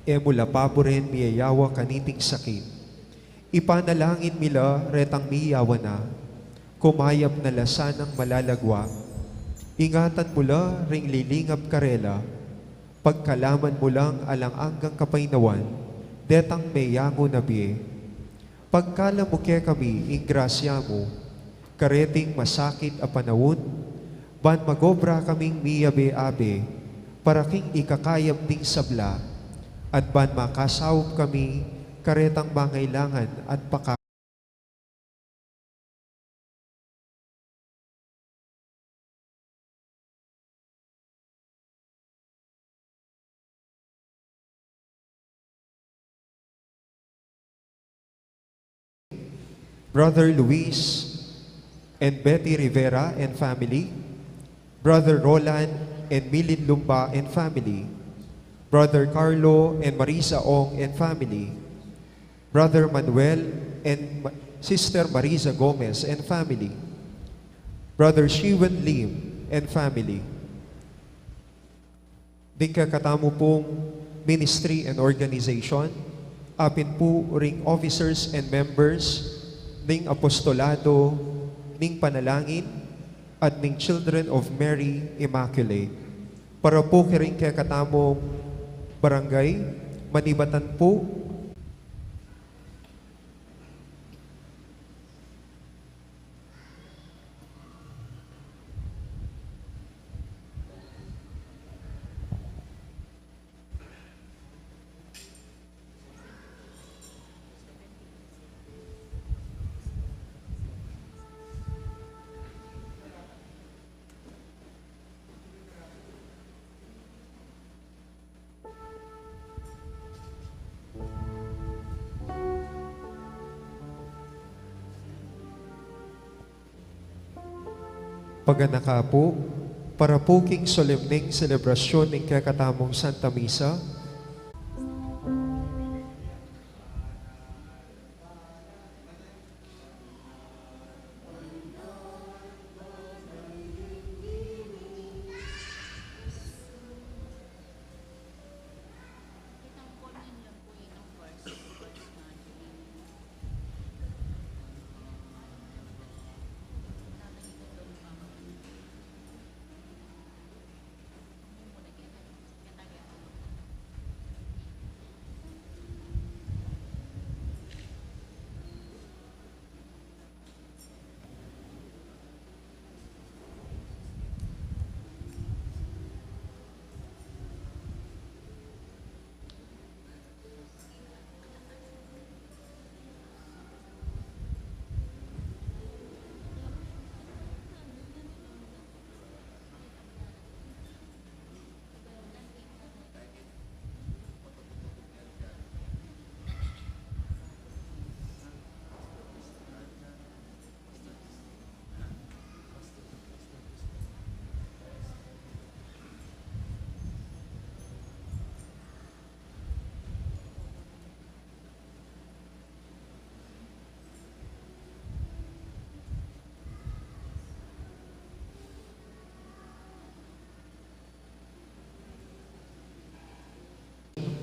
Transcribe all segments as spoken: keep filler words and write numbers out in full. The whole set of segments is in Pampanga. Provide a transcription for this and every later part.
E mu la paburen miyayawa kaniting sakit. Ipanalangin mi la retang miyawa na, kumayap na la sanang malalagwa. Ingatan mu la ring lilingap karela, pagkalaman mu lang alang anggang kapaynawan detang meyangu na bie. Pagkalub mu kekami ing grasya mu, kareting masakit a panaun, ban magobra kaming miyabe-abe, para king ikakayap ding sabla, at ban makasaup kami karetang mangailangan at paka- Brother Luis and Betty Rivera and family, Brother Roland and Milin Lumba and family, Brother Carlo and Marisa Ong and family, Brother Manuel and Ma-, Sister Marisa Gomez and family, Brother Shiwan Lim and family. Ding kekatamu pung ministry and organization, apin pu ring officers and members ning Apostolado ning Panalangin at ning Children of Mary Immaculate. Para pu karing kekatamung barangay, manibatan pu. Paganaka pu, para pu king solemneng selebrasyun ning kekatamung Santa Misa.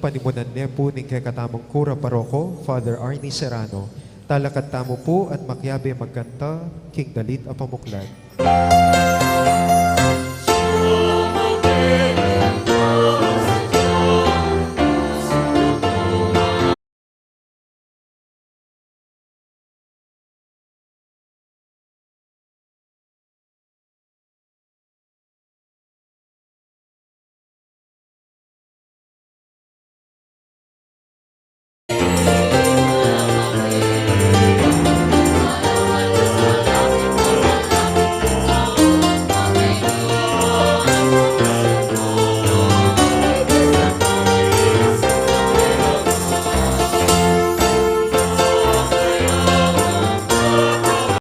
Panimunan ne pu ning kekatamung kura paroko, Father Arnie Serrano. Talakad tamu pu at makiabe magkanta king dalit a pamuklat.